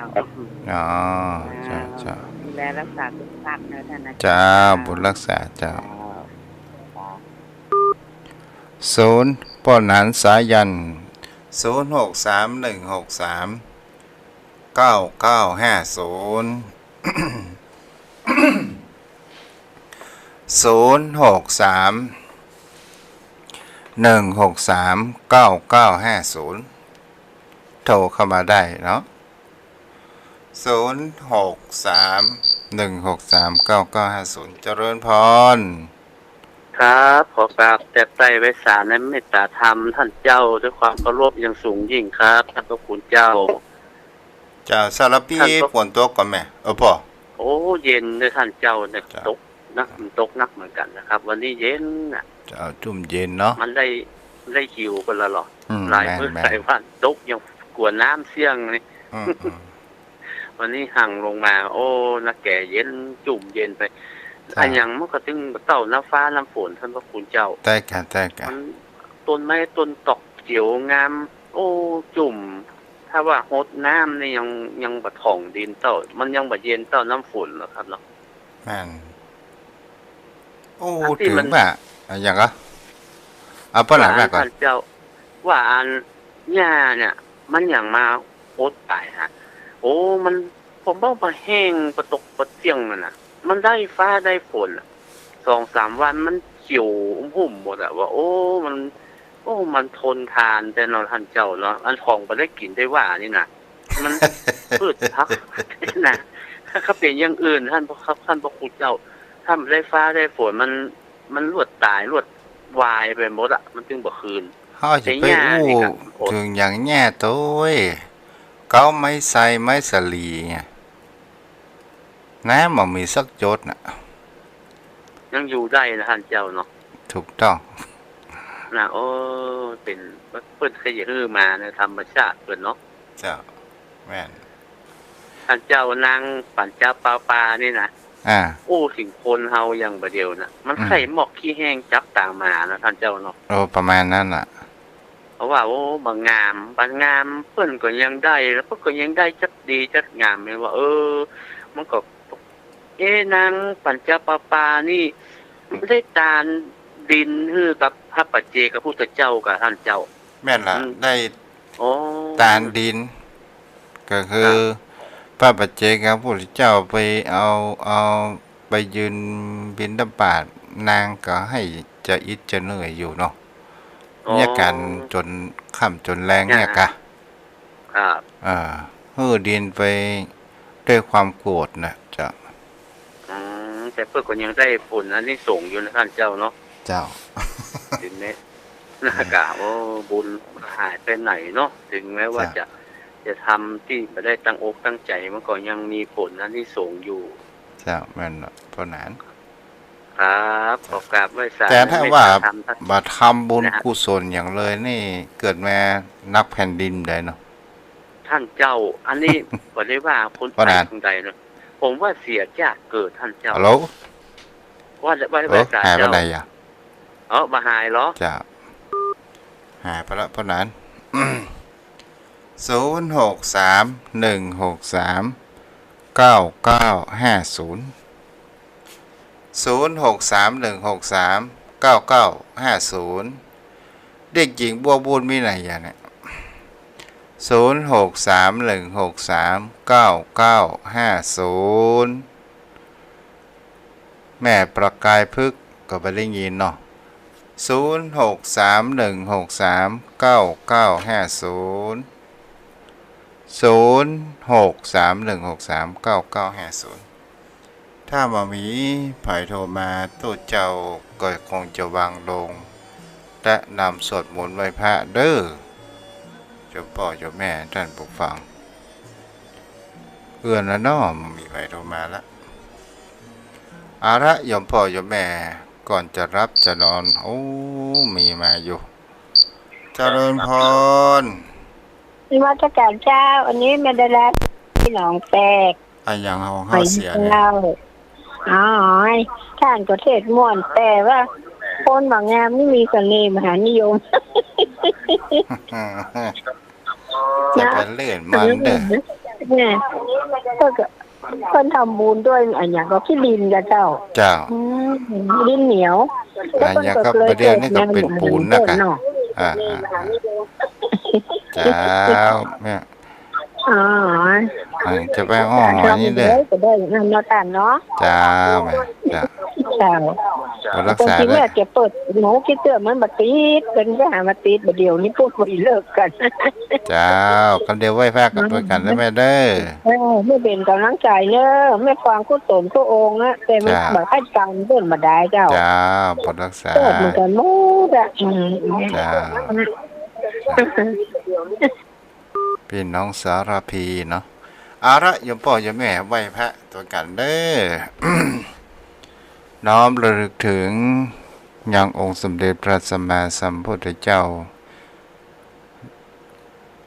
อ๋อ เจ้า เจ้า เจ้า ดูแลรักษาสุขภาพเนอะท่านนะ เจ้า เจ้า บุญรักษาเจ้า เจ้า ศูนย์ ป้อหนานสายัณ ศูนย์หกสามหนึ่งหกสามเก้าเก้าห้าศูนย์ ศูนย์หกสามหนึ่งหกสามเก้าเก้าห้าศูนย์ โทรเข้ามาได้เนาะ ศูนย์หกสามหนึ่งหกสามเก้าเก้าห้าศูนย์ เจริญพร ครับ ขอกราบแตบไตร้ไหว้สาในเมตตาธรรมท่านเจ้า ด้วยความเคารพอย่างสูงยิ่งครับ ท่านพระคุณเจ้า เจ้า สารพี ท่านพระ ฝนตกก่อแม่ เออ ป้อ โอ้ เย็นเลยท่านเจ้าเนี่ย เจ้า ตกนัก มันตกนักเหมือนกันนะครับ วันนี้เย็นน่ะ เจ้า จุ่มเย็นเนาะ มันได้ ได้หิวกันแล้วเหรอ อืม หลายมื้อ แม่นๆ หลายวัน ตกยังกั๋วน้ำเสี้ยงเลย อืม อืม วันนี้หั่งลงมา โอ้ นักแก่เย็น จุ่มเย็นไป เจ้า อะหยังมันก็ตึงบ่เต้านำฟ้านำฝน ท่านพระคุณเจ้า ใต้กา ใต้กา มัน ต้นไม้ต้นตอกเขียวงาม โอ้ จุ่ม ถ้าว่าหดน้ำนี่ยัง ยังบ่ถ่องดินเต้า มันยังบ่เย็นเต้านำฝนหรอกครับเนาะ แม่น โอ้ อันตี้ เถิง มัน ว่า อะหยังก็ เอาป้อหนานว่าก่อน ท่านเจ้า ว่าอันหญ้าเนี่ย มันหยังมาอดต๋ายฮะ โอ้ มัน ผมบอกว่าแห้งปะตกปะเตี้ยงนั่นน่ะ มันได้ฟ้าได้ฝนน่ะ สองสามวันมันเขียวอุ้มๆหมดอะ ว่า โอ้ มัน โอ้ มันทนทานแต๊เนาะท่านเจ้าเนาะ อันของบ่ได้กิ๋นได้ว่านี่นะ มัน พืชผักนะ ถ้าเป๋นอย่างอื่นท่าน ครับ ท่านพระคุณเจ้า ถ้ามันได้ฟ้าได้ฝน มัน มันลวดต๋ายลวดวายไปหมดอะ มันจึงบ่คืน เฮาจะไปอู้เถิงอย่างแหน่โต๊ย เก๊าไม้ไซไม้สะหลีไง น้ำบ่มีสักหยดน่ะ ยังอยู่ได้นะท่านเจ้าเนาะ ถูกต้อง นะ โอ้ เป๋น เปิ้นเคยหื้อมาในธรรมชาติเปิ้นเนาะ เจ้า แม่น ท่านเจ้า นางปั๋นจาปาปานี่นะ อ่า อู้เถิงคนเฮาอย่างบ่าเดี่ยวน่ะ มัน อืม ไข่มอกขี้แห้งจับตางหมานะท่านเจ้าเนาะ โอ้ ประมาณนั้นน่ะ เพราะว่า โอ้ บ่งาม บ่งาม เปิ้นก็ยังได้ แล้วเปิ้นก็ยังได้จักดีจักงาม แม่นว่า เออ มันก็ เอ๊ะ นางปั๋นจาปาปานี่ ได้ตานดินหื้อกับพระปัจเจกพุทธเจ้าก่าท่านเจ้า แม่นละ อืม ได้ อ๋อ ตานดิน ก็คือ ครับ พระปัจเจกพุทธเจ้าไปเอา เอาไปยืนบิณฑบาต นางก็หื้อจะอิดจะเหนื่อยอยู่เนาะ อ๋อ เนี่ยก๋านจ๋นค่ำจ๋นแลงเนี่ยกะ ครับ อ่า หื้อดินไปด้วยความโกรธน่ะ เจ้า อืม แต่เปิ้นก็ยังได้ผลอานิสงส์อยู่นะท่านเจ้าเนาะ เจ้า เถิงแม้ นะ กะ โอ้ บุญหายไปไหนเนาะ เถิงแม้ว่า เจ้า จะ จะทำตี้บ่ได้ตั้งอกตั้งใจ๋ มันก็ยังมีผลอานิสงส์อยู่ เจ้า แม่นละ ป้อหนาน ครับ ขอกราบไหว้สา แต่ถ้าว่า ในเมตตาธรรมท่าน บ่ทำบุญ นะฮะ กุศลหยังเลยนี่ เกิดมานักแผ่นดินใดเนาะ ท่านเจ้า อันนี้ บ่ได้ว่าคน ป้อหนาน ไปทางใดเนาะ ผมว่าเสียชาติเกิดท่านเจ้า ฮัลโหล ว่า ว่า เออ ว่า หายไปไหนอะ เอ้า บ่หายเหรอ เจ้า หายไปละ ป้อหนาน ศูนย์หกสามหนึ่งหกสามเก้าเก้าห้าศูนย์ ศูนย์หกสามหนึ่งหกสามเก้าเก้าห้าศูนย์ เด็กหญิงบัวบุญมีไหนอย่างเนี่ย ศูนย์หกสามหนึ่งหกสามเก้าเก้าห้าศูนย์ แม่ประกายพฤกษ์ก็บ่ได้ยินเนาะ ศูนย์หกสามหนึ่งหกสามเก้าเก้าห้าศูนย์ ศูนย์หกสามหนึ่งหกสามเก้าเก้าห้าศูนย์ ถ้าบ่มีใผโทรมา ตุ๊เจ้าก็คงจะวางลง และนำสวดมนต์ไหว้พระเด้อ เจ้าป้อเจ้าแม่ท่านผู้ฟัง เอื้อนละเนาะ บ่มีใผโทรมาละ เอาละ โยมป้อโยมแม่ ก่อนจะหลับจะนอน โอ้ มีมาอยู่ เจริญพร นมัสการเจ้า อันนี้แม่ดารัตน์ ตี้หนองแปก อะหยังของเฮาเสียเนี่ย เจ้า อ๋อ ต้านก็เทศน์ม่วน แต่ว่าคนบ่งามนี่มีเสน่ห์มหานิยม จะไปเล่นมันเด้อ เนี่ย เปิ้นก็ เปิ้นทำบุญด้วยอะหยังก็ขี้ดินกาเจ้า เจ้า อืม ดินเหนียว แล้วเปิ้นก็เลยเกิดมา อะหยังก็บ่าเดี่ยวนี้ก็เป๋นปูนนะกะ เนาะ อ่า อ่า อ่า เจ้า แม่ อ๋อ อ่า จะไปอ้อหอยนี่เด้อ ก็ได้ ก็ได้ นั่นเนาะต้านเนาะ เจ้า แม่ เจ้า เจ้า บ่ารักษา บางที เลย แม่จะเปิดหูขี้เตื้อมันบ่ติด เปิ้นจะหามาติด บ่าเดี่ยวนี้พูดบ่าเลิกกั๋น เจ้า กำเดียวไหว้พระกั๋น อืม ตวยกั๋นเน่อแม่เด้อ เออ แม่เป๋นก๋ำลังใจ๋เน่อ แม่ฟังกู้สนกู้องค์นะ แต่มัน เจ้า บ่าใค่ฟังเปิ้นบ่าดายเจ้า เจ้า บ่ารักษา เปิดเหมือนกั๋นหมดอะ อืม เจ้า ปี้น้องสารภีเนาะ เอาละ โยมป้อโยมแม่ไหว้พระตวยกั๋นเด้อ น้อมระลึกถึงยังองค์สมเด็จพระสัมมาสัมพุทธเจ้า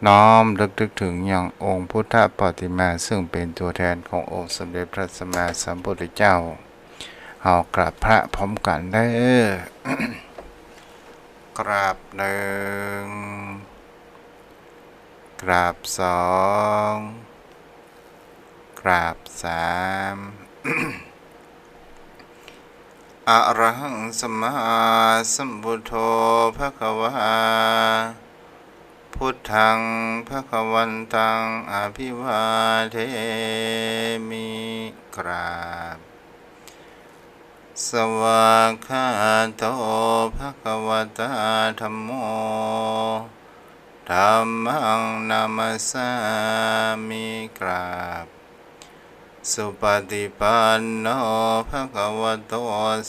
น้อมระลึกถึงยังองค์พุทธปฏิมา ซึ่งเป๋นตั๋วแทนขององค์สมเด็จพระสัมมาสัมพุทธเจ้า เฮากราบพระพร้อมกั๋นเด้อ กราบหนึ่ง กราบสอง กราบสาม อะระหังสัมมาสัมพุทโธภะคะวา พุทธังภะคะวันตังอะภิวาเทมิ กราบ สวากขาโตภะคะวะตาธัมโม ธัมมังนะมัสสามิ กราบ สุปฏิปันโนภะคะวะโต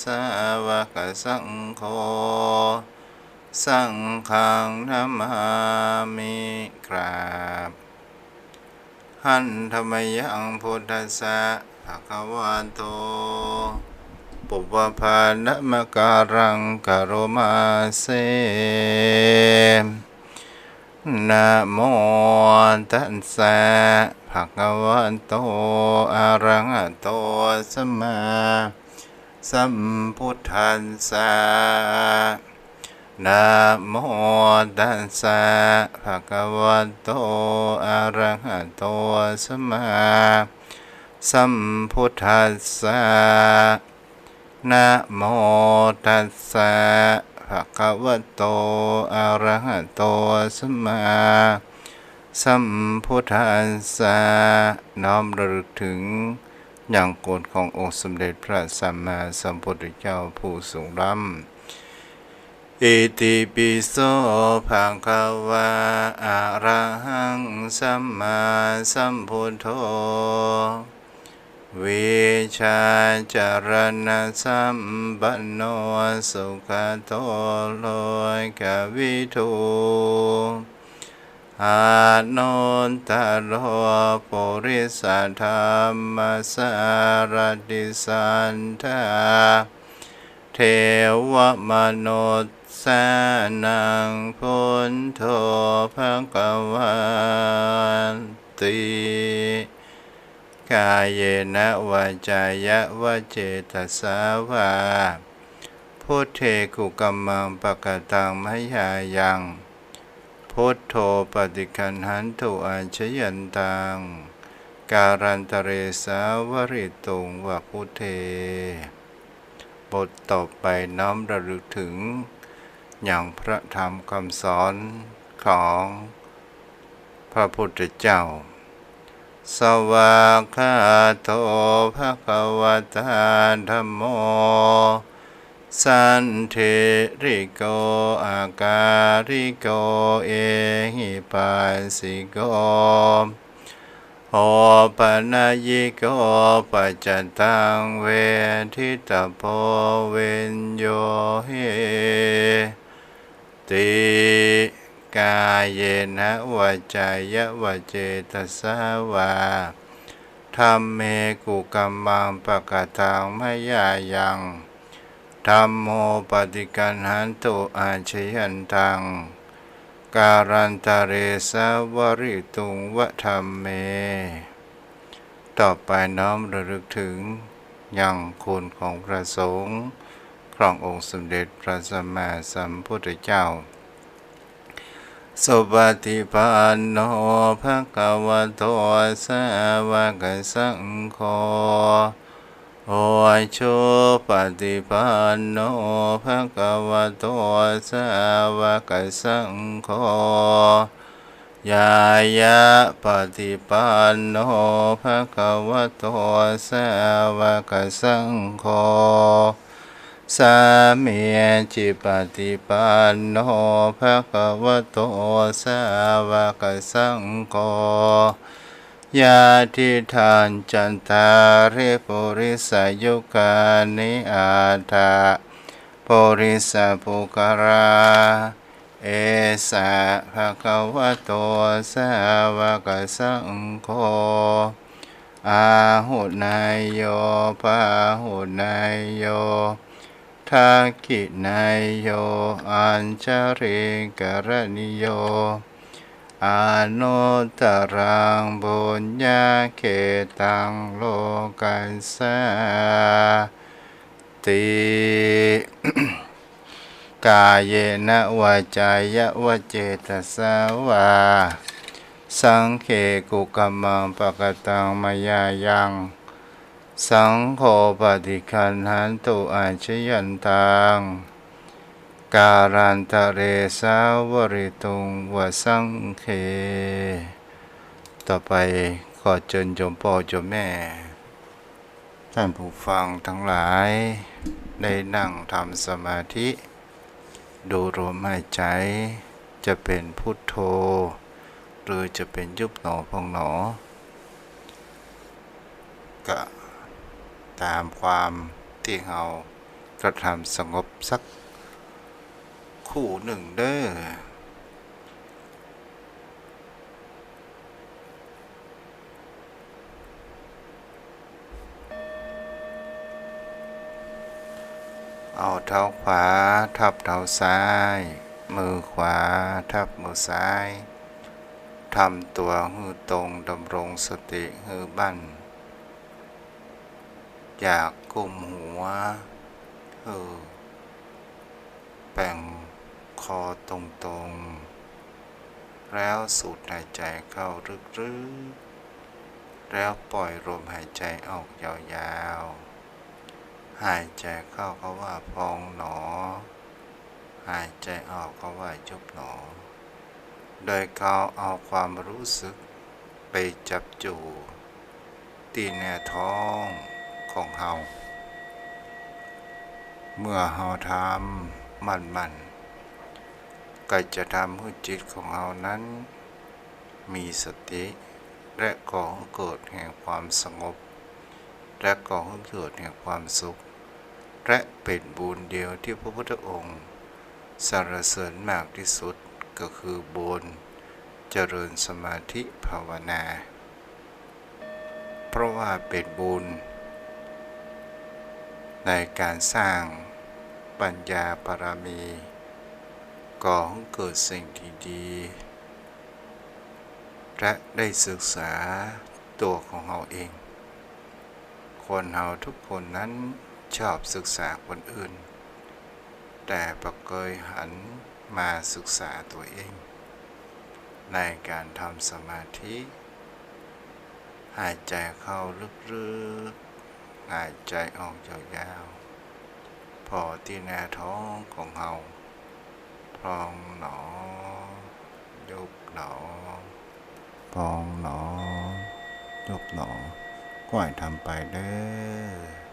สาวกสังโฆ สังฆังนะมามิ กราบ หันธะมะยังพุทธัสสะภะคะวะโต ปุพพะนะมะกะรังกะโรมาเส นะโมตัสสะภะคะวะโต อะระหะโต สัมมาสัมพุทธัสสะ นะโมตัสสะภะคะวะโต อะระหะโต สัมมาสัมพุทธัสสะ นะโมตัสสะภะคะวะโต อะระหะโต สัมมาสัมพุทธัสสะ น้อมระลึกถึงยังคุณขององค์สมเด็จพระสัมมาสัมพุทธเจ้าผู้สูงล้ำ อิติปิโสภะคะวา อะระหังสัมมาสัมพุทโธ วิชชาจารณสัมปันโน สุขะโต โลกะวิทู อนุตตะโร ปุริสะธัมมะสารถิ สัตถา เทวะมนุสสานัง พุทโธ ภะคะวะติ กาเยนะ วาจายะ วะเจตสา วา พุทเท กุกัมมัง ปะกะตัง มะยายัง พุทโธ ปะฏิคันหันตุ อาชะยันตัง กาลันตะเร สาวะริตุง วะ พุทเท บทต่อไปน้อมระลึกถึงยังพระธรรมคำสอนของพระพุทธเจ้า สวากขาโต ภะคะวะตา ธัมโม สันทิฏฐิโก อะกาลิโก เอหิปัสสิโก โอปะนัยยิโก ปัจจตัง เวทิตะโพ วิญญูหิ ติ กาเยนะ วาจายะ วะเจตสา วา ธัมเม กุกัมมัง ปะกะตัง มะยายัง ธัมโม ปะฏิคันหันตุ อาชะยันตัง กาลันตะเร สาวะริตุง วะ ธัมเม ต่อไปน้อมระลึกถึงยังคุณของพระสงฆ์ ขององค์สมเด็จพระสัมมาสัมพุทธเจ้า สุปฏิปันโน ภะคะวะโต สาวกสังโฆ อุจุปฏิปันโน ภะคะวะโต สาวกสังโฆ ญาณปฏิปันโน ภะคะวะโต สาวกสังโฆ สามีจิปฏิปันโน ภะคะวะโต สาวกสังโฆ ยะถิทัญจัตตาริ ปุริสายุคานิ อัฏฐะ ปุริสปุคคลา เอสะ ภะคะวะโต สาวกสังโฆ อาหุเนยโย ปาหุเนยโย ทักขิเนยโย อัญชลีกรณิโย อนุตตรังปุญญาเขตัง โลกัสสาติ กาเยนะ วาจายะวะ เจตสาวา สังเค กุกะมัง ปะกะตัง มะยายัง สังโฆ ปะฏิคันหันตุ อาชะยันตัง กาลันตะเร สาวะริตุง วะสังเค ต่อไปขอเจิญโยมป้อโยมแม่ ท่านผู้ฟังตังหลาย ได้นั่งทำสมาธิ ดูลมหายใจ จะเป๋นพุทโธ หรือจะเป๋นยุบหนอพองหนอ ก็ต๋ามความตี้เฮากระทำสงบสักครู่นึ่งเน่อ เอาเท้าขวาทับเท้าซ้าย มือขวาทับมือซ้าย ทำตั๋วหื้อตรง ดำรงสติหื้อมั่น อย่ากุมหัว หื้อแป่งคอตรงๆ แล้วสูดหายใจเข้าลึกๆ แล้วปล่อยลมหายใจออกยาวๆ หายใจเข้าก็ว่าพองหนอ หายใจออกก็ว่ายุบหนอ โดยเฮาเอาความรู้สึกไปจับจู่ตี้หน้าท้องของเฮา เมื่อเฮาทำมั่นๆ ก็จะทำหื้อจิตของเฮานั้นมีสติ และก่อหื้อเกิดแห่งความสงบ และก่อหื้อเกิดแห่งความสุข และเป๋นบุญเดียวที่พระพุทธองค์สรรเสริญมากที่สุด ก็คือบุญเจริญสมาธิภาวนา เพราะว่าเป๋นบุญในการสร้างปัญญาบารมี ก่อหื้อเกิดสิ่งที่ดี และได้ศึกษาตั๋วของเฮาเอง คนเฮาทุกคนนั้นชอบศึกษาคนอื่น แต่บ่เกยหันมาศึกษาตั๋วเอง ในการทำสมาธิ หายใจเข้าลึกๆ หายใจออกยาวๆ ผ่อตี้หน้าท้องของเฮา พองหนอ ยุบหนอ พองหนอ ยุบหนอ ก้อยทำไปเน่อ